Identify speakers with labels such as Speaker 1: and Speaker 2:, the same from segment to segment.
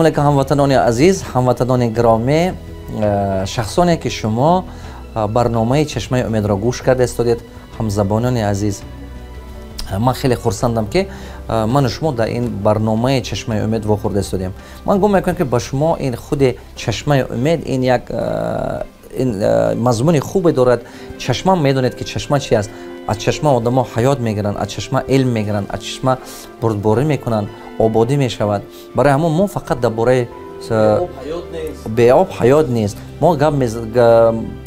Speaker 1: Алейкум, ҳамватанони азиз, ҳамватанони гиромӣ, шахсоне, ки шумо барномаи «Чашмаи умедро» гӯш карда истодед, ҳамзабонони азиз. Ман хеле хурсандам, ки ману шумо дар ин барномаи «Чашмаи умед» вохӯрда истодем. Ман гумон мекунам, ки ба шумо ин худи «Чашмаи умед» ин як ин мазмуни хубе дорад. Чашма, медонед, ки чашма чи аст. Аз чашма одамо ҳаёт мегиранд, аз чашма илм мегиранд, аз чашма бурдборӣ мекунанд, ободӣ мешавад. Барои ҳамон мо фақат дар бораи беоб ҳаёт нест. Мо гап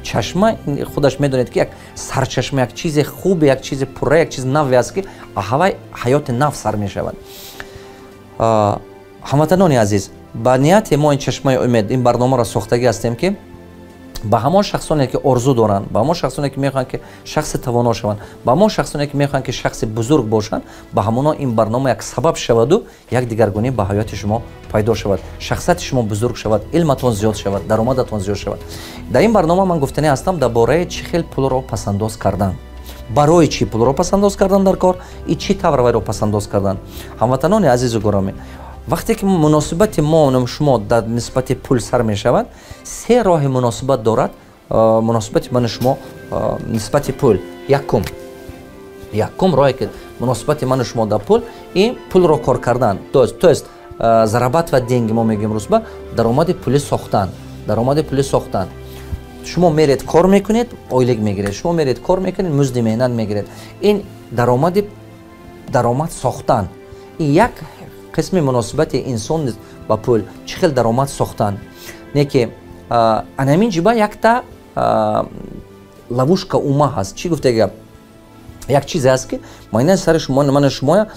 Speaker 1: чашма худаш, медонед, ки як сарчашма, як чизи хубе, як чизи пурра, як чизи наве аст, ки ҳавай ҳаёти нав сар мешавад. Ҳамватанони азиз, ба нияти мо ин «Чашмаи умед», ин барномаро сохтагӣ ҳастем, ки ба ҳамон шахсоне, ки орзу доранд, ба ҳамон шахсоне, ки мехоҳанд, ки шахси тавоно шаванд, ба ҳамон шахсоне, ки мехоҳанд, ки шахси бузург бошанд, ба ҳамоно ин барнома як сабаб шаваду як дигаргунӣ ба ҳаёти шумо пайдо шавад, шахсияти шумо бузург шавад, илматон зиёд шавад, даромадатон зиёд шавад. Дар ин барнома ман гуфтанӣ ҳастам дар бораи чӣ хел пулро пасандоз кардан, барои чӣ пулро пасандоз кардан дар кор и чӣ тавр вайро пасандоз кардан. Ҳамватанони азизу гиромӣ, вақте ки муносибати мо шумо дар нисбати пул сар мешавад, се роҳи муносибат дорад муносибати ману шумо нисбати пул. Якум роҳе, ки муносибати ману шумо дар пул, ин пулро кор кардан, то есть зарабатывать деньги, мо мегӯем русба, даромади пулӣ сохтан. Даромади пулӣ сохтан: шумо меред, кор мекунед, ойлик мегиред, шумо меред, кор мекунед, музди меҳнат мегиред. Ин даромад сохтан, ин як қисми муносибати инсон ба пул, чӣ хел даромад сохтан. Не ки анамин ҷиба якта ловушка ума ҳаст. Чӣ гуфта гап? Як чизе ҳаст, ки майнаи сари шумо, мана шумоя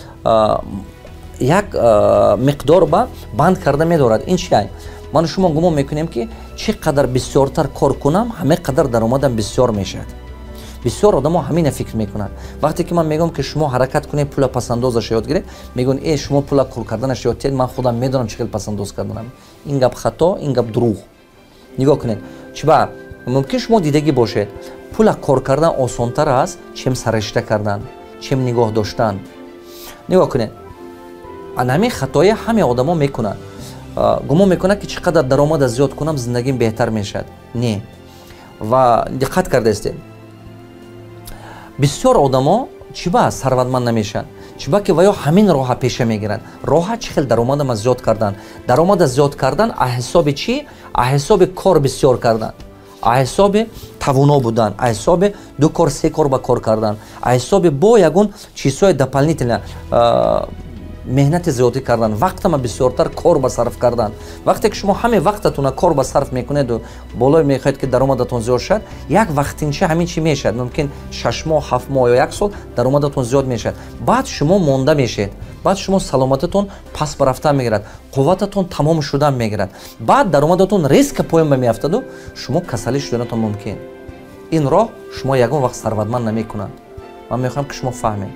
Speaker 1: як миқдор ба банд карда медорад. Ин чи ай? Ману шумо гумон мекунем, ки чӣ қадар бисёртар кор кунам, ҳаме қадар даромадам бисёр мешавад. Бисёр одамо ҳамина фикр мекунанд. Вақте ки ман мегӯям, ки шумо ҳаракат кунед, пула пасандозаша ёд гиред, мегӯянд: «Э, шумо пула кор карданаш ёд тиҳед, ман худам медонам, чӣ хел пасандоз карданам». Ин гап хато, ин гап дурӯғ. Нигоҳ кунед, чиба мумкин шумо дидагӣ бошед: пула кор кардан осонтар аст, чем саришта кардан, чем нигоҳ доштан. Нигоҳ кунед, ан ҳамин хатоя ҳаме одамо мекунанд. Гумон мекунад, ки чӣ қадар даромада зиёд кунам, зиндагим беҳтар мешавад. Не, ва диққат кардаистед, бисёр одамо чӣ ба сарватманд намешаванд? Чиба ки ваё ҳамин роҳа пеша мегиранд: роҳа чӣ хел даромадама зиёд кардан. Даромада зиёд кардан а ҳисоби чӣ? А ҳисоби кор бисёр кардан, а ҳисоби тавоно будан, а ҳисоби ду кор, се кор ба кор кардан, а ҳисоби бо ягон чизҳои дополнительно меҳнати зиёдӣ кардан, вақтама бисёртар кор ба сарф кардан. Вақте ки шумо ҳаме вақтатона кор ба сарф мекунеду болое мехоҳед, ки даромадатон зиёд шавад, як вақтинча ҳамин чи мешавад. Мумкин 6 моҳ, 7 моҳ ё як сол даромадатон зиёд мешавад, баъд шумо монда мешавед, баъд шумо саломататон пас ба рафтан мегирад, қуввататон тамом шудан мегирад, баъд даромадатон резко поён ба меафтаду шумо касалӣ шуданатон мумкин. Ин роҳ шумо ягон вақт сарватманд намекунад. Ман мехоҳам, ки шумо фаҳмед: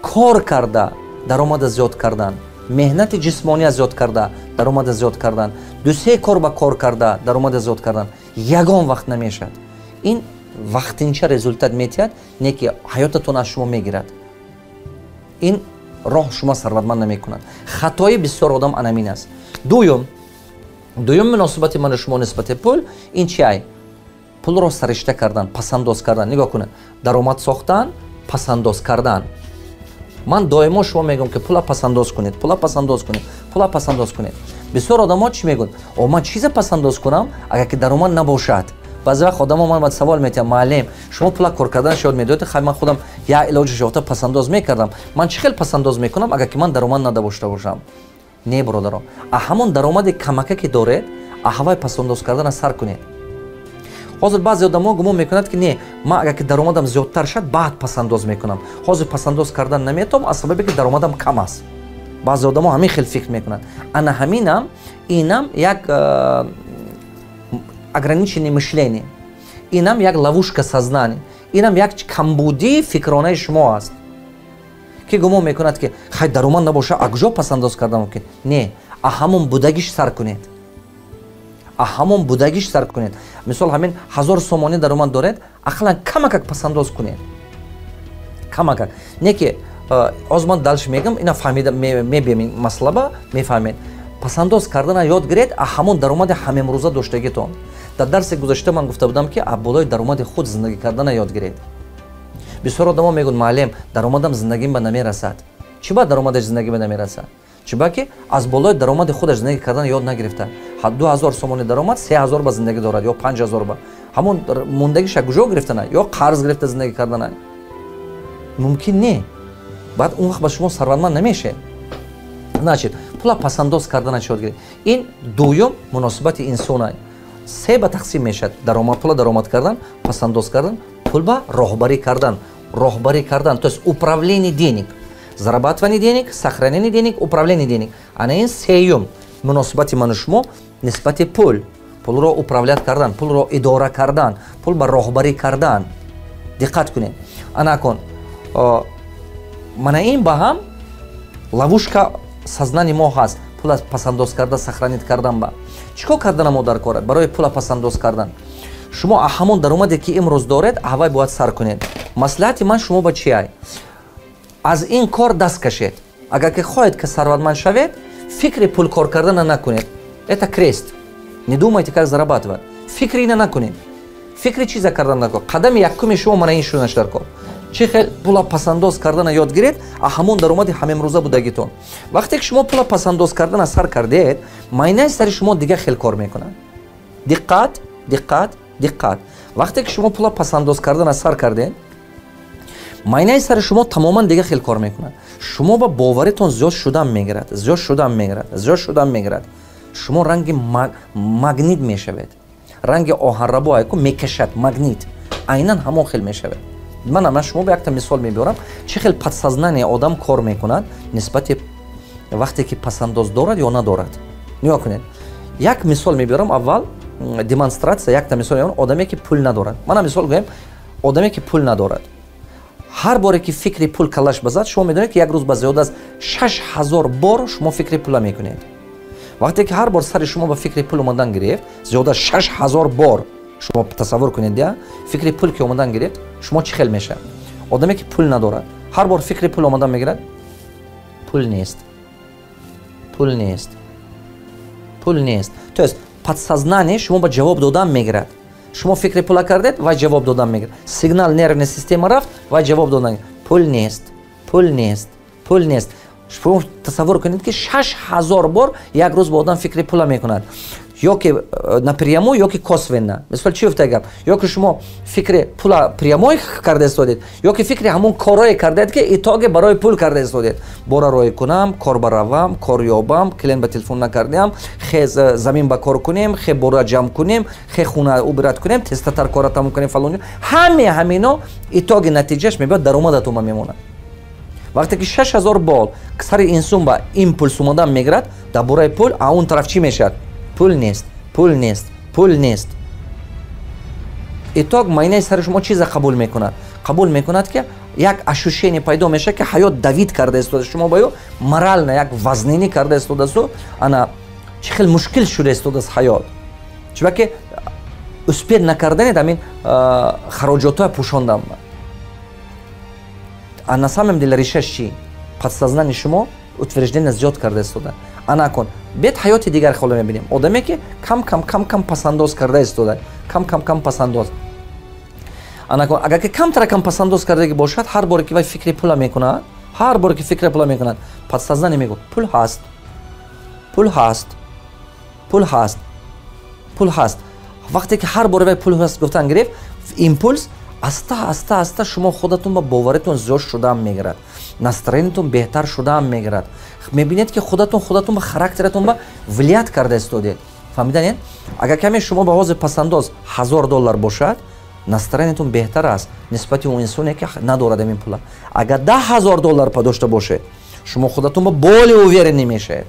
Speaker 1: кор карда даромада зиёд кардан, меҳнати ҷисмония зиёд карда даромада зиёд кардан, дусе кор ба кор карда даромада зиёд кардан ягон вақт намешавад. Ин вақтинча результат метиҳад, не ки ҳаётатон аз шумо мегирад. Ин роҳ шумо сарватманд намекунад. Хатои бисёр одам анамин аст. Дуюм муносибати ману шумо нисбати пул ин чи ай? Пулро саришта кардан, пасандоз кардан. Нигоҳ кунед: даромад сохтан, пасандоз кардан. Ман доимо шумо мегӯям, ки пула пасандоз кунед, пула пасандоз кунед, пула пасандоз кунед. Бисёр одамо чӣ мегӯянд? О, ман чизе пасандоз кунам, агар ки даромад набошад? Баъзе вақт одамо ман савол метиҳам: «Муаллим, шумо пула кор карданаш ёд медоед, хай, ман худам як илоҷаш ёфта пасандоз мекардам. Ман чӣ хел пасандоз мекунам, агар ки ман даромад надошта бошам?» Не, бародаро, а ҳамон даромади камака, ки доред, а ҳавай пасандоз кардана сар кунед. Ҳозир баъзе одамо гумон мекунад, ки не, ман агар ки даромадам зиёдтар шад, баъд пасандоз мекунам, ҳозир пасандоз кардан наметавонам, аз сабабе ки даромадам кам аст. Баъзе одамо ҳамин хел фикр мекунанд. Ана ҳаминам, инам як ограниченное мышление, инам як ловушка сознания, инам як камбудии фикронаи шумо аст, ки гумон мекунад, ки хай, даромад набоша, а куҷо пасандоз кардан мумкин? Не, а ҳамон будагиш сар кунед, а ҳамон будагиш сар кунед. Мисол, ҳамин 1000 сомонӣ даромад доред, ақаллан камакак пасандоз кунед, камакак. Не ки ҳозир ман дальше мегам, ина фаҳмида мебием, ин маслаба мефаҳмед. Пасандоз кардана ёд гиред а ҳамон даромади ҳамемрӯза доштагитон. Дар дарси гузашта ман гуфта будам, ки а болои даромади худ зиндагӣ кардана ёд гиред. Бисёр одамо мегӯянд: «Муаллим, даромадам зиндагим ба намерасад». Чӣ ба даромадаш зиндагӣ ба намерасад? Чӣ ки аз болои даромади худаш зиндагӣ кардан ёд нагирифта. 2000 сомони даромад, 3000 ба зиндагӣ дорад ё 5000 ба. Ҳамон мондагиша куҷо гирифтана? Ё қарз гирифта зиндагӣ кардана мумкин не. Баъд он вақт ба шумо сарватманд намешед. Значит, пула пасандоз кардана чӣ ёд гиред. Ин дуюм муносибати инсона. Се ба тақсим мешавад: даромад, пула даромад кардан, пасандоз кардан, пул ба роҳбарӣ кардан. Роҳбарӣ кардан, то есть управление денег, зарабатывание денег, сохранение денег, управление денег. Ана ин сеюм муносибати ману шумо нисбати пул. Пулро управлять кардан, пулро идора кардан, пул ба роҳбарӣ кардан. Диққат кунед. Ана кун, мана ин ба ҳам ловушка сознания мо ҳаст. Пула пасандоз карда, сохранить кардан ба чӣ кор кардана мо дар кора? Барои пула пасандоз кардан шумо ҳамон даромаде, ки имрӯз доред, ҳавай бояд сар кунед. Маслиҳати ман шумо ба чи ай? Аз ин кор даст кашед. Агар ки хоҳед, ки сарватманд шавед, фикри пул кор кардана накунед. Это крест. Не думайте, как зарабатывать. Фикри ина накунед, фикри чиза кардан накун. Қадами якуми шумо мана ин шуданаш дар кор: чӣ хел пула пасандоз кардана ёд гиред а ҳамон даромади ҳамемрӯза будагитон. Вақте ки шумо пула пасандоз кардана сар кардед, майнаи сари шумо дигар хел кор мекунад. Диққат, диққат, диққат! Вақте ки шумо пула пасандоз кардана сар кардед, майнаи сари шумо тамоман дигар хел кор мекунад. Шумо ба боваритон зиёд шудан мегирад, зиёд шудан мегирад, зиёд шудан мегирад. Шумо ранги магнит мешавед, ранги оҳанрабо айку мекашад, магнит, айнан ҳамон хел мешавед. Ман шумо ба якта мисол мебиёрам, чӣ хел подсознание одам кор мекунад нисбати вақте ки пасандоз дорад ё надорад. Нигоҳ кунед, як мисол мебиёрам. Аввал демонстрация. Якта мисол мебиёрам: одаме, ки пул надорад. Мана, мисол гӯем, одаме, ки пул надорад, ҳар боре ки фикри пул калаш базад, шумо медонед, ки як рӯз ба зиёда аз 6000 бор шумо фикри пула мекунед. Вақте ки ҳар бор сари шумо ба фикри пул омадан гирифт, зиёда аз 6000 бор, шумо тасаввур кунед, я фикри пул ки омадан гирифт, шумо чӣ хел мешавад? Одаме, ки пул надорад, ҳар бор фикри пул омадан мегирад: пул нест, пул нест, пул нест. То есть подсознание шумо ба ҷавоб додан мегирад. Шумо фикри пула кардед, вай ҷавоб додан мегирад. Сигнал нервная система рафт, вай ҷавоб додан: пул нест, пул нест, пул нест. Шумо тасаввур кунед, ки 6000 бор як рӯз ба одам фикри пула мекунад, ё ки напрямую, ё ки косвенно. Мисол, чӣ гуфта гап? Ё ки шумо фикри пула прямой карда истодед, ё ки фикри ҳамон корое кардаед, ки итоге барои пул карда истодед: бора рой кунам, кор баравам, кор ёбам, клиент ба телефон накардиам, хез замин ба кор кунем, хе бора ҷамъ кунем, хе хуна убрать кунем, тезтатар кора тамом кунем, фалон. Ҳаме ҳамино итоги натиҷаш мебиёд, даромадатон мемонад. Вақте ки 6000 бор сари инсон ба импульс омадан мегирад дар бораи пул, а он тараф чӣ мешавад? Пул нест, пул нест, пул нест. Итог, майнаи сари шумо чиза қабул мекунад? Қабул мекунад, ки як ощущение пайдо мешавад, ки ҳаёт давить карда истода шумо ба ё морально як вазнинӣ карда истодасту. Ана чӣ хел мушкил шуда истодааст ҳаёт. Чунки успеть накарданед ҳамин хароҷотҳоя пӯшондан. А на самом деле решаш чӣ? Подсознание шумо утверждение зиёд карда истода. Ана кун, бед ҳаёти дигар ҳоло мебинем: одаме, ки кам кам, кам кам пасандоз карда истода, кам кам кам пасандоз. Ана кун, агар ки камтара кам пасандоз кардаги бошад, ҳар боре ки вай фикри пула мекунад, ҳар боре ки фикри пула мекунад, подсознание мегӯ: «Пул ҳаст, пул ҳаст, пул ҳаст, пул ҳаст». Вақте ки ҳар боре вай «пул ҳаст» гуфтан гирифт, импульс, аста аста аста шумо худатон ба боваритон зиёд шудаам мегирад, настроение тон беҳтар шудаам мегирад. Мебинед, ки худатон худатон ба характератон ба влиять карда истодед. Фаҳмиданед? Агар каме шумо ба ҳозир пасандоз 1000 доллар бошад, настроение тон беҳтар аст нисбати он инсоне, ки надорад ҳамин пула. Агар 10 000 доллар па дошта бошед, шумо худатон ба более уверенный мешавед.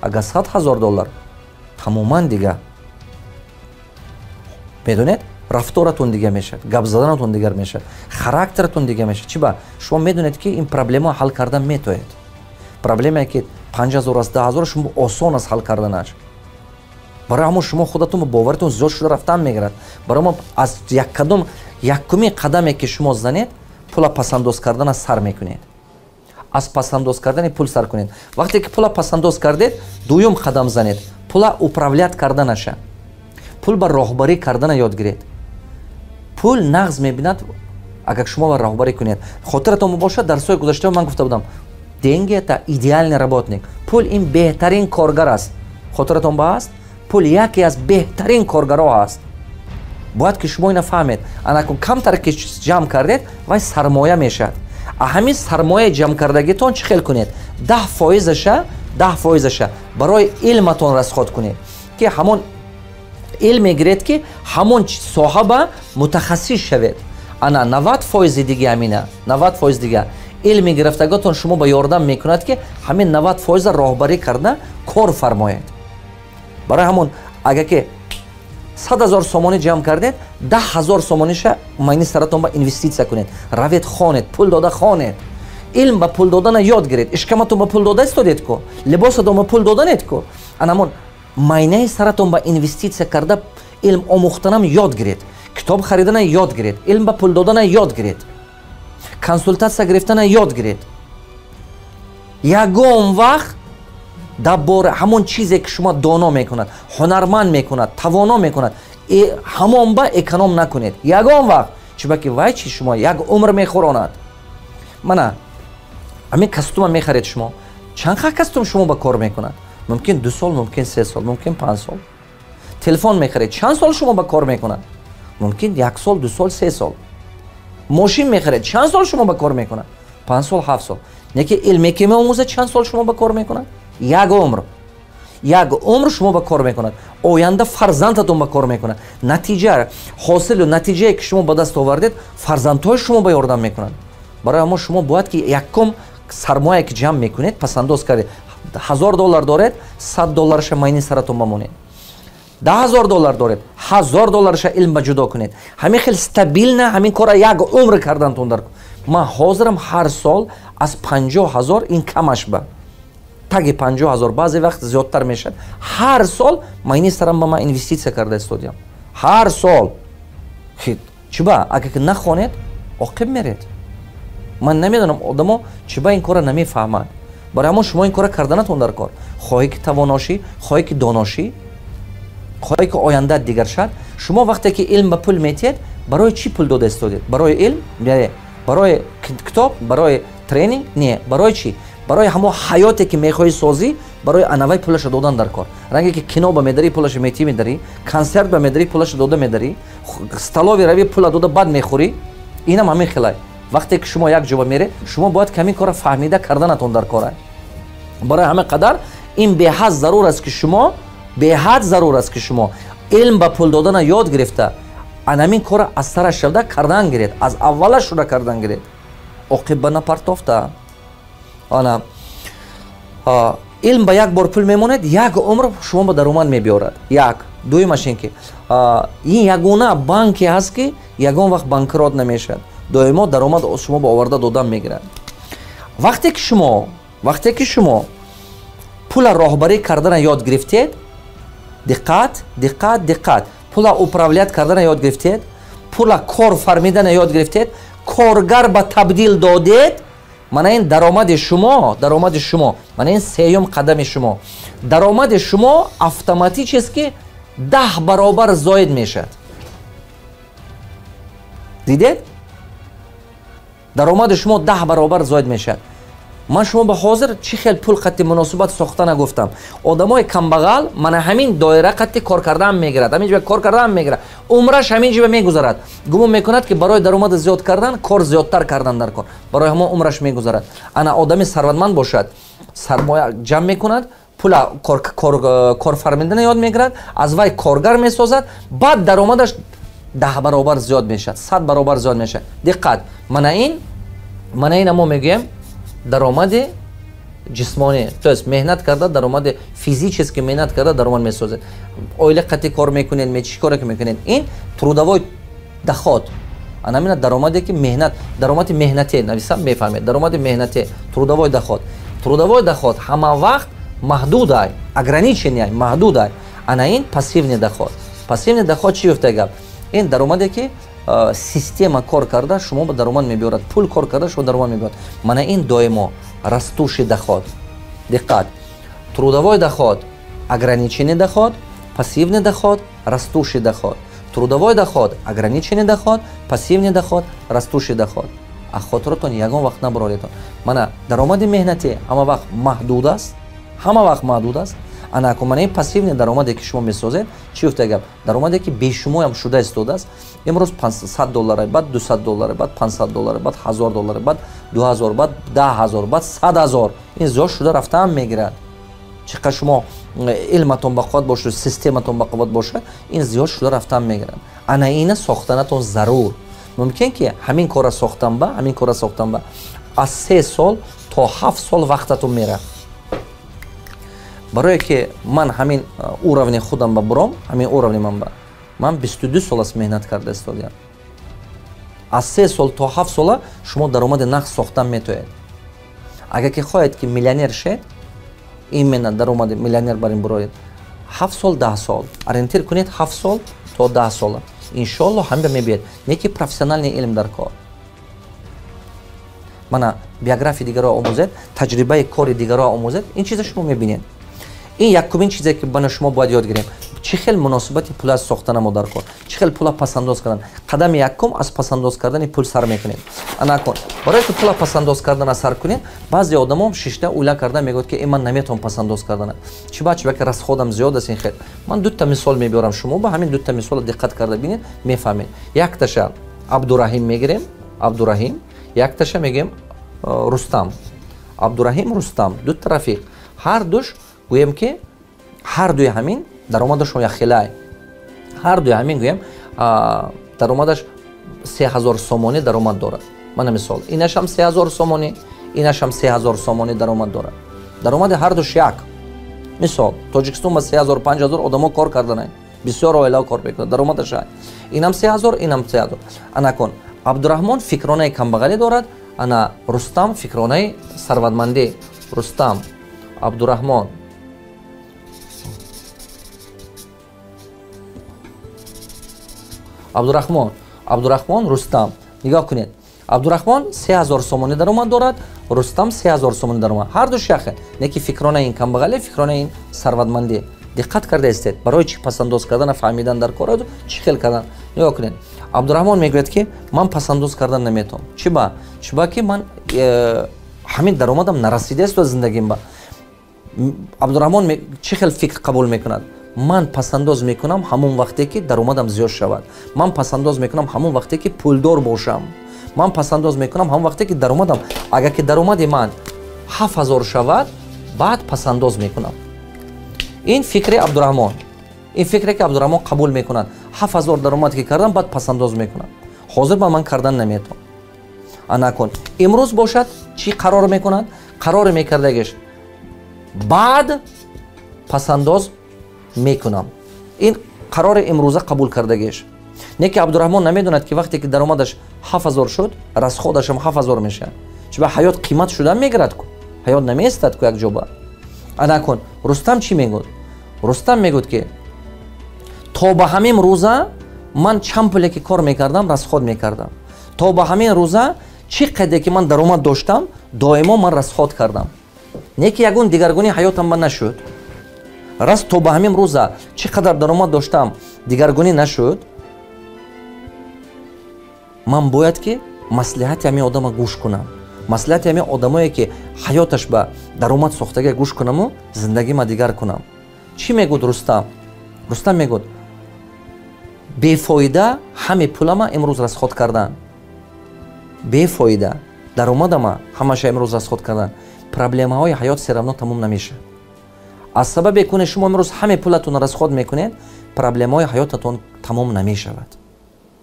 Speaker 1: Агар 100 000 доллар, тамоман дига, медонед, рафторатон дигар мешавад, гап заданатон дигар мешавад, характератон дигар мешавад. Чӣ ба? Шумо медонед, ки ин проблема ҳал кардан метоед. Проблемае, ки 5000 аст, 10 000, шумо осон аст ҳал карданаш. Барои ҳамон шумо худатон ба боваритон зиёд шуда рафтан мегирад. Барои мо аз яккадом якуми қадаме, ки шумо занед, пула пасандоз кардана сар мекунед. Аз пасандоз кардани пул сар кунед. Вақте ки пула пасандоз кардед, дуюм қадам занед: пула управлять карданаша, пул ба роҳбарӣ кардана ёд гиред. Пул нағз мебинад, агар шумо ба роҳбарӣ кунед. Хотиратон бошад, дарсҳои гузашта ман гуфта будам: деньги — это идеальный работник. Пул ин беҳтарин коргар аст. Хотиратон ба аст? Пул яке аз беҳтарин коргарҳо аст. Бояд ки шумо ина фаҳмед. Анакун камтар ки ҷамъ кардед, вай сармоя мешавад. А ҳамин сармояи ҷамъкардагитон чӣ хел кунед? 10%-аша, 10%-аша барои илматон расход кунед, ки ҳамон илм мегиред, ки ҳамон соҳа ба мутахассис шавед. Ана 90%-и дига, ҳамина 90% дига илми гирифтаготон шумо ба ёрдам мекунад, ки ҳамин 90%-а роҳбарӣ карда кор фармоед. Барои ҳамон, агар ки 100 000 сомонӣ ҷамъ кардед, 10 000 сомониша майни саратон ба инвеститсия кунед. Равед, хонед, пул дода хонед, илм ба пул додана ёд гиред. Ишкаматон ба пул дода истодед ку, либосатон ба пул доданед ку, анамон майнаи саратон ба инвеститсия карда илм омӯхтанам ёд гиред, китоб харидана ёд гиред, илм ба пул додана ёд гиред, консултатсия гирифтана ёд гиред. Ягон вақт дар бора ҳамон чизе, ки шумо доно мекунад, ҳунарманд мекунад, тавоно мекунад, ҳамон ба эконом накунед ягон вақт. Чунки вай чи шумо як умр мехӯронад. Мана ҳамин костюма мехаред шумо, чанд ха костюм шумо ба кор мекунад? Мумкин 2 сол, мумкин 3 сол, мумкин 5 сол. Телефон мехаред, чанд сол шумо ба кор мекунад? Мумкин як сол, 2 сол, 3 сол. Мошин мехаред, чанд сол шумо ба кор мекунад? 5 сол, 7 сол. Неки илме ки меомӯзад, чанд сол шумо ба кор мекунад? Як умр, як умр шумо ба кор мекунад. Оянда фарзандатон ба кор мекунад. Натиҷа, ҳосилу натиҷае, ки шумо ба даст овардед, фарзандҳои шумо ба ёрдам мекунанд. Барои ҳамо шумо бояд ки якум сармоя ки ҷамъ мекунед, пасандоз кардед, 1000 доллар доред, 100 долларша майни саратон бамонед. 10 000 доллар доред, 1000 долларша илм ба ҷудо кунед. Ҳамин хел стабильно ҳамин кора як умр кардантон дар. Ман ҳозирам ҳар сол аз 50 000, ин камаш ба таги 50 000, баъзе вақт зиёдтар мешавад, ҳар сол майни сарам ба ман инвеститсия карда истодиям ҳар сол. Чиба? Агар ки нахонед, оқиб меред. Ман намедонам, одамо чиба ин кора намефаҳманд. Барои ҳамон шумо ин кора карданатон дар кор. Хоҳӣ ки тавоношӣ, хоҳӣ ки доношӣ, хоҳӣ ки ояндаат дигар шад. Шумо вақте ки илм ба пул метиҳед, барои чӣ пул дода истодед? Барои илм? Не. Барои китоб? Барои тренинг? Не. Барои чӣ? Барои ҳамо ҳаёте, ки мехоҳӣ созӣ, барои анавай пулаша додан дар кор. Ранге ки кино ба медарӣ, пулаша метиҳӣ, медарӣ, консерт ба медарӣ, пулаша дода медарӣ, столовый равӣ, пула дода бад мехӯрӣ. Инам ҳамин хелай. Вақте ки шумо як ҷоба меред, шумо бояд ҳамин кора фаҳмида карданатон дар кора. Барои ҳамин қадар ин беҳад зарур аст, ки шумо, беҳад зарур аст, ки шумо илм ба пул додана ёд гирифта, анамин кора аз сараш шуда кардан гиред, аз аввалаш шуда кардан гиред, оқиб ба напартофта. Ана илм ба як бор пул мемонед, як умр шумо ба даромад мебиёрад. Як дуюмаш ин ки ин ягона банке ҳаст, ки ягон вақт банкрот намешавад, доимо даромад шумо ба оварда додан мегирад. Вақте ки шумо пула роҳбарӣ кардана ёд гирифтед, диққат, диққат, диққат, пула управлять кардана ёд гирифтед, пула кор фармидана ёд гирифтед, коргар ба табдил додед, мана ин даромади шумо, даромади шумо, мана ин сеюм қадами шумо, даромади шумо автоматически 10 баробар зоид мешавад. Дидед, даромади шумо 10 баробар зоид мешавад. Ман шумо ба ҳозир чӣ хел пул қатти муносибат сохта нагуфтам. Одамои камбағал мана ҳамин доира қатти кор кардаам мегирад, ҳамин ҷиба кор кардаам мегирад, умраш ҳамин ҷиба мегузарад. Гумон мекунад, ки барои даромада зиёд кардан кор зиёдтар кардан дар кор. Барои ҳамон умраш мегузарад. Ана одами сарватманд бошад, сармоя ҷамъ мекунад, пула корфармидана ёд мегирад, аз вай коргар месозад, баъд даромадаш 10 баробар зиёд мешавад, 100 баробар зиёд мешавад. Диққат, мана ин мо мегӯем даромади ҷисмонӣ, то есть меҳнат карда, даромади физически меҳнат карда даромад месозед, оила қатӣ кор мекунед, чӣ коре ки мекунед, ин трудовой доход. Анамина даромаде ки меҳнат, даромади меҳнатӣ нависам, мефаҳмед, даромади меҳнатӣ, трудовой доход. Трудовой доход ҳама вақт маҳдудай, ограниченный, маҳдудай. Ана ин пассивный доход. Пассивный доход чӣ гуфта гап? Ин даромаде ки Система кор карда шумо ба даромад мебиёрад, пул кор карда шумо даромад мебиёрад. Мана ин доимо растущий доход. Диққат: трудовой доход, ограниченный доход, пассивный доход, растущий доход. Трудовой доход, ограниченный доход, пассивный доход, растущий доход. А хотиротон ягон вақт набароретон. Мана даромади меҳнатӣ ҳама вақт маҳдуд аст, ҳама вақт маҳдуд аст. Ана ку мана ин пассивный даромаде, ки шумо месозед, чӣ гуфта гап? Даромаде, ки бешумоям шуда истодааст. Имрӯз 100 доллара, баъд 200 доллара, баъд 500 доллара, баъд 1000 доллара, баъд 2000, баъд 10 000, баъд 100 000. Ин зиёд шуда рафтаам мегирад. Чӣ қадр шумо илматон бақувват бошад, систематон бақувват бошад, ин зиёд шуда рафтаам мегирад. Ана ина сохтанатон зарур. Мумкин ки ҳамин кора сохтан ба, ҳамин кора сохтан ба аз 3 сол то 7 сол вақтатон меравад. Барое ки ман ҳамин уровни худам ба буром, ҳамин уровни ман ба ман 22 сол аст меҳнат карда истодиям. Аз 3 сол то 7 сола шумо даромади нақд сохтан метоед. Агар ки хоҳед, ки миллионер шед, именно даромади миллионер бар ин буроед, 7 сол, 10 сол ориентир кунед, 7 сол то 10 сола, иншоалло, ҳамин мебиёд. Не ки профессиональный илм дар кор. Мана биографияи дигарро омӯзед, таҷрибаи кори дигарро омӯзед, ин чиза шумо мебинед. Ин якумин чизе, ки бана шумо бояд ёд гирем: чӣ хел муносибати пул аз сохтанамо дар кор, чӣ хел пула пасандоз кардан. Қадами якум аз пасандоз кардани пул сар мекунед. Анакун, барое ки пула пасандоз кардана сар кунед, баъзе одамон шишта ула карда мегӯяд, ки ман наметавон пасандоз кардана. Чӣ ба? Чӣ ба ки расходам зиёд аст. Ин хел ман дута мисол мебиёрам, шумо ба ҳамин дута мисола диққат карда бинед, мефаҳмед. Якташа Абдураҳим мегирем, Абдураҳим, якташа мегӯем Рустам. Абдураҳим, Рустам, дута рафиқ. Ҳар душ, гӯем ки, ҳар дуи ҳамин даромадашон якхелай. Ҳар дуи ҳамин, гӯем, даромадаш 3000 сомонӣ даромад дорад. Мана мисол, инашам 3000 сомонӣ, инашам 3000 сомонӣ даромад дорад. Даромади ҳар душ як. Мисол, Тоҷикистон ба 3000, 5000 одамо кор карданай, бисёр оилао кор мекунад, даромадаш инам 3000, инам 3000. Анакун, Абдураҳмон фикронаи камбағалӣ дорад, ана Рустам фикронаи сарватмандӣ. Рустам, Абдураҳмон. Абдурахмон, Абдурахмон, Рустам. Нигоҳ кунед: Абдурахмон 3000 сомонӣ даромад дорад, Рустам 3000 сомонӣ даромад. Ҳар ду шахе, не ки фикрона ин камбағале, фикрона ин сарватмандӣ. Диққат карда истед, барои чӣ пасандоз кардана фаҳмидан дар кор, чӣ хел кардан. Нигоҳ кунед: Абдурахмон мегӯяд, ки ман пасандоз кардан наметавонам. Чӣ ба? Чӣ ба ки ман ҳамин даромадам нарасидааст зиндагим ба. Абдурахмон чӣ хел фикр қабул мекунад? Ман пасандоз мекунам ҳамон вақте, ки даромадам зиёд шавад. Ман пасандоз мекунам ҳамон вақте, ки пулдор бошам. Ман пасандоз мекунам ҳамон вақте, ки даромадам, агар ки даромади ман 7000 шавад, баъд пасандоз мекунам. Ин фикри Абдураҳмон, ин фикре, ки Абдураҳмон қабул мекунад: 7000 даромад ки кардам, баъд пасандоз мекунам, ҳозир ба ман кардан наметавон. Анакун, имрӯз бошад, чӣ қарор мекунад? Қароре мекардагиш: баъд пасандоз мекунам. Ин қарори имрӯза қабул кардагиш. Не ки Абдураҳмон намедонад, ки вақте ки даромадаш 7000 шуд, расходашам 7000 мешавад. Чуба ҳаёт қимат шудан мегирад ку, ҳаёт намеистад ку якҷоба. Анакун, Рустам чӣ мегӯд? Рустам мегӯд, ки то ба ҳамин рӯза ман чанд пуле ки кор мекардам, расход мекардам. То ба ҳамин рӯза чӣ қаде ки ман даромад доштам, доимо ман расход кардам. Не ки ягон дигаргунии ҳаётам ба нашуд. Раз то ба ҳамин рӯза чӣ қадар даромад доштам, дигаргунӣ нашуд, ман бояд ки маслиҳати ҳамин одама гӯш кунам, маслиҳати ҳамин одамое, ки ҳаёташ ба даромад сохтага, гӯш кунаму зиндагима дигар кунам. Чӣ мегӯд Рустам? Рустам мегӯд: бефоида ҳаме пулама имрӯз расход кардан, бефоида даромадама ҳамаша имрӯз расход кардан, проблемаҳои ҳаёт всё равно тамом намешавад. Аз сабабе куне шумо имрӯз ҳаме пулатонро расход мекунед, проблемаҳои ҳаётатон тамом намешавад.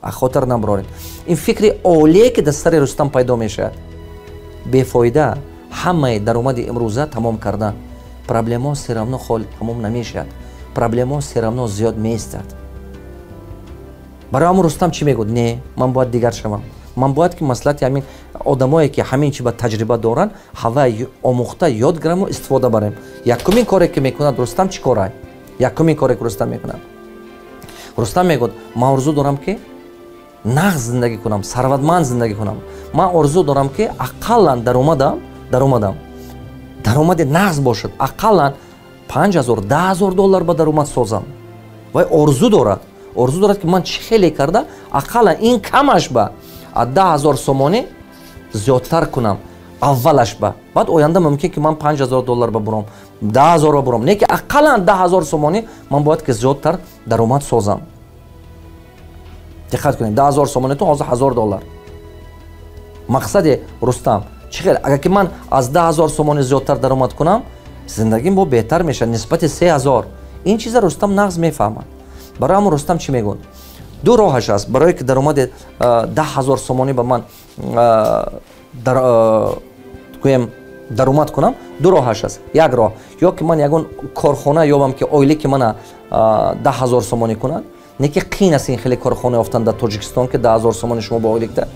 Speaker 1: Аз хотир набароред, ин фикри олие, ки дар сари Рустам пайдо мешавад: бефоида ҳамаи даромади имрӯза тамом кардан, проблемаҳо всё равно хол тамом намешавад, проблемаҳо всё равно зиёд меистад. Барои ҳамон Рустам чӣ мегӯд? Не, ман бояд дигар шавам. Ман бояд ки маслиҳати ҳамин одамое, ки ҳамин чи ба таҷриба доранд, ҳава омӯхта ёд гираму истифода барем. Якумин коре, ки мекунад Рустам, чӣ кора? Якумин коре, ки Рустам мекунад, Рустам мегӯяд: ман орзу дорам, ки Нағз зиндагӣ кунам, сарватманд зиндагӣ кунам. Ман орзу дорам, ки ақаллан даромадам даромади нағз бошад, ақаллан 5000, 10 000 доллар ба даромад созам. Вай орзу дорад, орзу дорад, ки ман чӣ хеле карда ақаллан ин камаш ба аз 10 000 сомонӣ зиёдтар кунам аввалаш ба. Баъд оянда мумкин ки ман 5000 доллар ба буром, 10 000 ба буром, не ки ақаллан 10 000 сомонӣ ман бояд ки зиёдтар даромад созам. Диққат кунед, 10 000 сомонӣ то ҳозир 1000 доллар. Мақсади Рустам чӣ хел? Агар ки ман аз 10 000 сомонӣ зиёдтар даромад кунам, зиндагим бо беҳтар мешавад нисбати 3000. Ин чиза Рустам нағз мефаҳмад. Барои ҳамон Рустам чӣ мегӯяд? Ду роҳаш аст барое ки даромади 10 000 сомонӣ ба ман гӯем даромад кунам. Ду роҳаш аст. Як роҳ: ё ки ман ягон корхона ёбам, ки ойлики мана 10 000 сомонӣ кунад. Не ки қиин аст ин хеле корхона ёфтан дар Тоҷикистон, ки 10 000 сомонӣ шумо бо ойликда.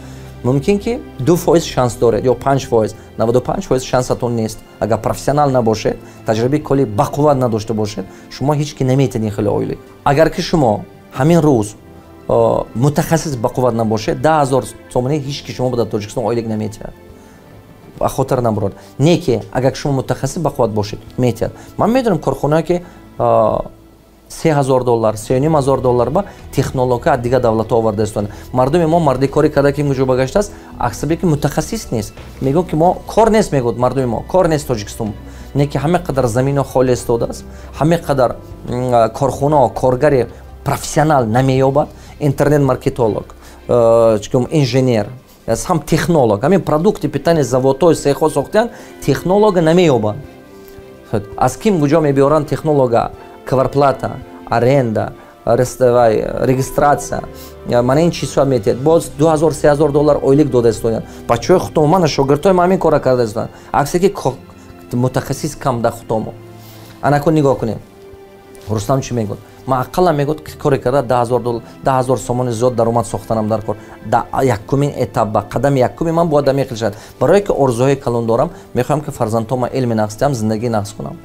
Speaker 1: Мумкин ки 2% шанс доред ё 5%, 95% шансатон нест. Агар профессионал набошед, таҷрибаи коли бақувват надошта бошед, шумо ҳеҷ ки наметавонед ин хеле ойлик. Агар ки шумо ҳамин рӯз мутахассис бақувват набошед, 10 000 сомонӣ ҳеҷ ки шумо дар Тоҷикистон ойлик наметиҳад, ба хотир набурад. Не ки агар шумо мутахассис бақувват бошед, метиҳад. Ман медонам корхонае, ки 3000 доллар, 3500 доллар ба технология аз дигар давлатҳо оварда истода. Мардуми мо мардикорӣ карда, ки куҷо багаштааст, аксаре ки мутахассис нест. Мегӯяд, ки мо кор нест, мегӯяд мардуми мо, кор нест Тоҷикистон. Не ки ҳама қадар замино холӣ истодааст, ҳама қадар корхонао коргари профессионал намеёбад: интернет-маркетолог, инженер, сам технолог. Ҳамин продукты питания заводҳои цехҳо сохтиянд, технолога намеёбанд. Аз ким куҷо мебиёранд технолога? Кварплата, аренда, регистрация, мана ин чизҳо метиҳад. Боз 2000, 3000 доллар ойлик дода истоянд бачаҳои худтомо. Мана шогирдҳои ма ҳамин кора карда истоянд. Аксе ки мутахассис кам дар худтомо. Анакун нигоҳ кунед, Рустам чӣ мегӯяд? Ман ақаллан, мегӯяд, коре карда 10 000 доллар, 10 000 сомони зиёд даромад сохтанам дар кор. Да якумин этап ба қадами якуми ман бояд дамехел шавад, барое ки орзуҳои калон дорам, мехоҳам, ки фарзандҳома илми нағз диҳам, зиндагии нағз кунам.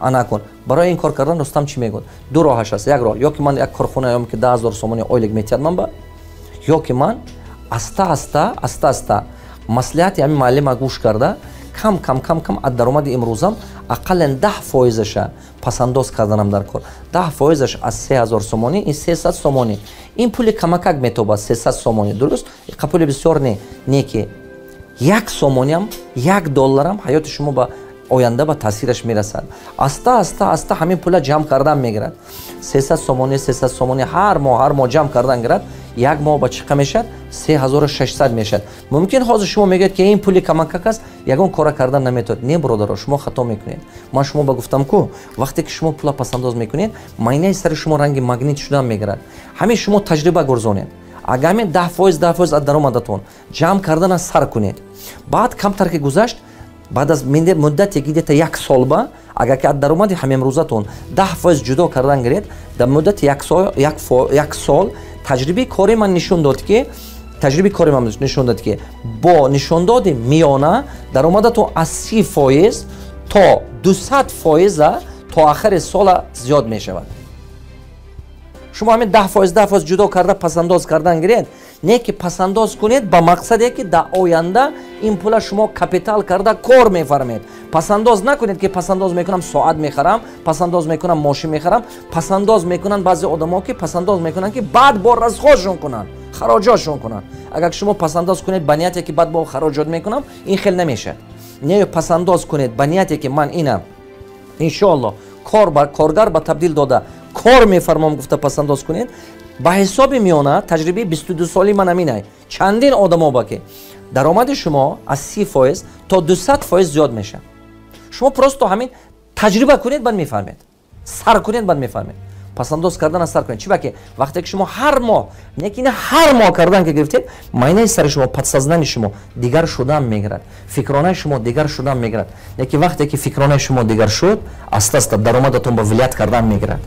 Speaker 1: Анакун барои ин кор кардан Рустам чӣ мегӯяд? Ду роҳаш аст. Як роҳ: ё ки ман як корхона ём, ки 10 000 сомони ойлик метиҳад ман ба, ё ки ман аста аста, аста аста маслиҳати ҳамин муаллима гӯш карда, кам кам, кам кам аз даромади имрӯзам ақаллан 10 фоизаша пасандоз карданам дар кор. 10 фоизаш аз 3000 сомонӣ ин 300 сомонӣ. Ин пули камакак метобад, 300 сомонӣ, дуруст, қа пули бисёр не. Не ки 1 сомониам, 1 долларам ҳаёти шумо ба оянда ба таъсираш мерасад. Аста аста, аста ҳамин пула ҷамъ кардан мегирад. 300 сомонӣ, 300 сомонӣ ҳар моҳ, ҳар моҳ ҷамъ кардан гирад, як моҳ ба чӣ қа мешавад? 3600 мешавад. Мумкин ҳозир шумо мегӯед, ки ин пули камакак аст, ягон кора кардан наметавонад. Не, бародаро, шумо хато мекунед. Ман шумо ба гуфтам ку, вақте ки шумо пула пасандоз мекунед, майнаи сари шумо ранги магнит шудан мегирад. Ҳамин шумо таҷриба гурзонед. Агар ҳамин 10%, 10% аз даромадатон ҷамъ кардана сар кунед, баъд камтар ки гузашт, баъд аз муддате где-то як сол ба, агар ки аз даромади ҳамимрӯзатон 10% ҷудо кардан гиред, дар муддати як сол таҷрибаи кори ман нишон дод, ки бо нишондоди миёна даромадатон аз 30% то 200 фоиза то ахири сола зиёд мешавад. Шумо ҳамин 10%, 10% ҷудо карда пасандоз кардан гиред. Не ки пасандоз кунед ба мақсаде, ки дар оянда ин пула шумо капитал карда кор мефармед. Пасандоз накунед, ки пасандоз мекунам, соат мехарам, пасандоз мекунам, мошин мехарам. Пасандоз мекунанд баъзе одамо, ки пасандоз мекунанд, ки баъд бо расходшон кунанд, хароҷотшон кунанд. Агар шумо пасандоз кунед ба нияте, ки баъд бо хароҷот мекунам, ин хел намешавад. Не, пасандоз кунед ба нияте, ки ман ина иншоалло кор ба коргар ба табдил дода кор мефармом гуфта пасандоз кунед. Ба ҳисоби миёна, таҷрибаи 22 соли ман аминай, чандин одамо ба ки даромади шумо аз 30% то 200% зиёд мешавад. Шумо просто ҳамин таҷриба кунед, баъд мефаҳмед. Сар кунед, баъд мефаҳмед. Пасандоз кардана сар кунед. Чӣ ба ки вақте ки шумо ҳар моҳ, не ки ҳар моҳ кардан ки гирифтед, майнаи сари шумо, подсознание шумо дигар шудан мегирад, фикронаи шумо дигар шудан мегирад. Не ки вақте ки фикронаи шумо дигар шуд, аста аста даромадатон ба влиять кардан мегирад.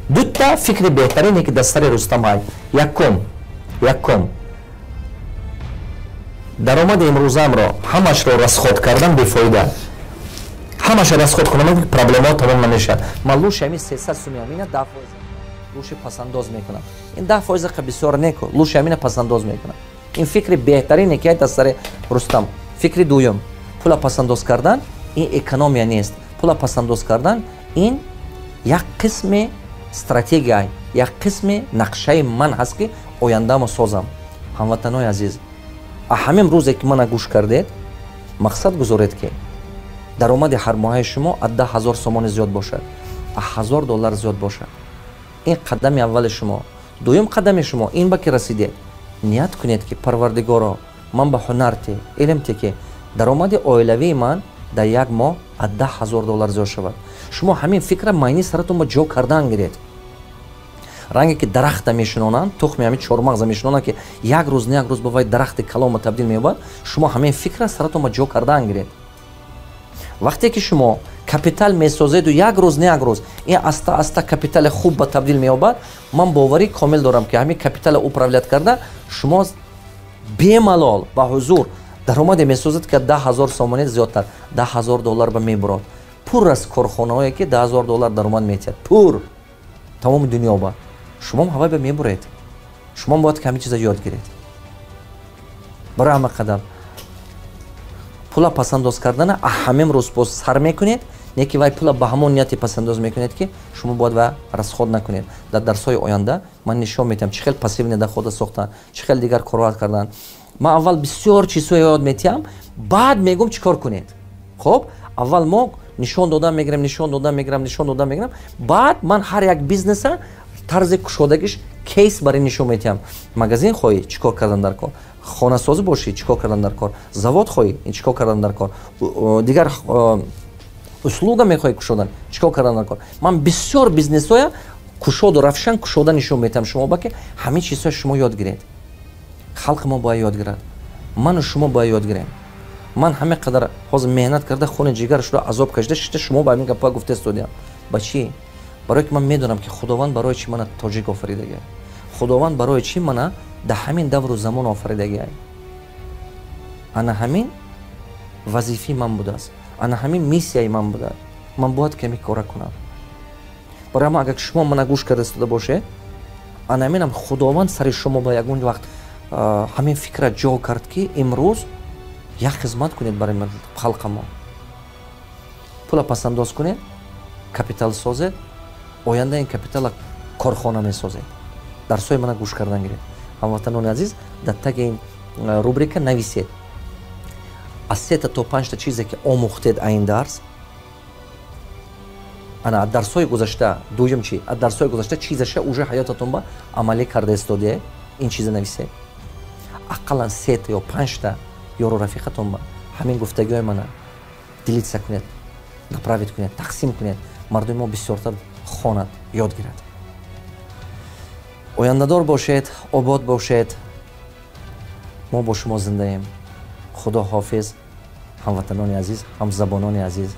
Speaker 1: Дута фикри беҳтарине, ки дар сари Рустам ҳай: якум, даромади имрӯзамро ҳамашро расход кардан бефоида. Ҳамаша расход кунам, проблемаҳо тамом намешавад. Ман лучше ҳамин 300 суми амина 10%. Лучше пасандоз мекунам. Ин 10% қа бисёр неку, лучше ҳамина пасандоз мекунам. Ин фикри беҳтарине ки аз сари Рустам. Фикри дуюм: пула пасандоз кардан ин экономия нест. Пула пасандоз кардан ин як қисми стратегия, як қисми нақшаи ман ҳаст, ки ояндамо созам. Ҳамватанои азиз, ҳамин рӯзе ки мана гӯш кардед, мақсад гузоред, ки даромади ҳармоҳаи шумо аз 10 000 сомонӣ зиёд бошад, аз 1000 доллар зиёд бошад. Ин қадами аввали шумо. Дуюм қадами шумо ин ба ки расидед, ният кунед, ки Парвардигоро, ман ба ҳунарте, илмте, ки даромади оилавии ман дар як моҳ аз 10 000 доллар зиёд шавад. Шумо ҳамин фикра майни саратон ба ҷо кардан гиред. Ранге ки дарахта мешинонанд, тухми ҳамин чормағза мешинонанд, ки як рӯз не як рӯз ба вай дарахти калома табдил меёбад. Шумо ҳамин фикра саратон ба ҷо кардан гиред. Вақте ки шумо капитал месозеду, як рӯз не як рӯз ин аста аста капитали хуб ба табдил меёбад. Ман боварӣ комил дорам, ки ҳамин капитала управлять карда, шумо бемалол ба ҳузур даромаде месозед, ки 10 000 сомонӣ зиёдтар, 10 000 доллар ба мебурод. Пур аз корхонаҳое, ки 10 000 доллар даромад метиҳад, пур тамоми дунё ба шумом ҳавай ба мебуред. Шумом бояд ки ҳамин чиза ёд гиред. Барои ҳама қадам пула пасандоз кардана ҳамин рӯз боз сар мекунед, не ки вай пула ба ҳамон нияте пасандоз мекунед, ки шумо бояд ва расход накунед. Дар дарсҳои оянда ман нишон медиҳам, чӣ хел пассивный дохода сохтан, чӣ хел дигар корҳо кардан. Ман аввал бисёр чизҳое ёд метиҳам, баъд мегӯм, чӣ кор кунед. Хоб, аввал мо нишон додан мегирем, нишон додан мегирам, нишон додан мегирам, баъд ман ҳар як бизнеса, тарзи кушодагиш, кейс барои нишон метиҳам. Магазин хоҳӣ, чӣ кор кардан дар кор, хонасозӣ бошӣ, чӣ кор кардан дар кор, завод хоҳӣ, чӣ кор кардан дар кор, дигар услуга мехоҳӣ кушодан, чӣ кор кардан дар кор. Ман бисёр бизнесҳоя кушоду равшан кушода нишон метиҳам шумо ба, ки ҳамин чизҳоя шумо ёд гиред. Халқи мо бояд ёд гирад, ману шумо бояд ёд гирем. Ман ҳама қадар ҳозир меҳнат карда, хуни ҷигар шуда, азоб кашида шита, шумо ба ҳамин гапҳо гуфта истодиям. Ба чӣ? Барое ки ман медонам, ки Худованд барои чӣ мана тоҷик офаридагиа, Худованд барои чӣ мана дар ҳамин давру замон офаридагиа. Ана ҳамин вазифаи ман будааст, ана ҳамин миссияи ман будааст, ман бояд ками кора кунам. Барои ҳама, агар шумо мана гӯш карда истода бошед, ана ҳаминам Худованд сари шумо ба ягон вақт ҳамин фикра ҷо кард, ки имрӯз як хизмат кунед барои халқа мо. Пула пасандоз кунед, капитал созед, оянда ин капитала корхона месозед. Дарсҳои мана гӯш кардан гиред. Ҳамватанони азиз, дар таги ин рубрика нависед аз сета то панҷта чизе, ки омӯхтед ин дарс, ана аз дарсҳои гузашта. Дуюм чи? Аз дарсҳои гузашта чизаша уже ҳаётатон ба амалӣ карда истодед, ин чиза нависед. Ақаллан сета ё панҷта ёру рафиқатон ба ҳамин гуфтагиҳои мана делиться кунед, направить кунед, тақсим кунед, мардуми мо бисёртар хонад, ёд гирад. Ояндадор бошед, обод бошед, мо бо шумо зиндаем. Худо ҳофиз, ҳамватанони азиз, ҳамзабонони азиз.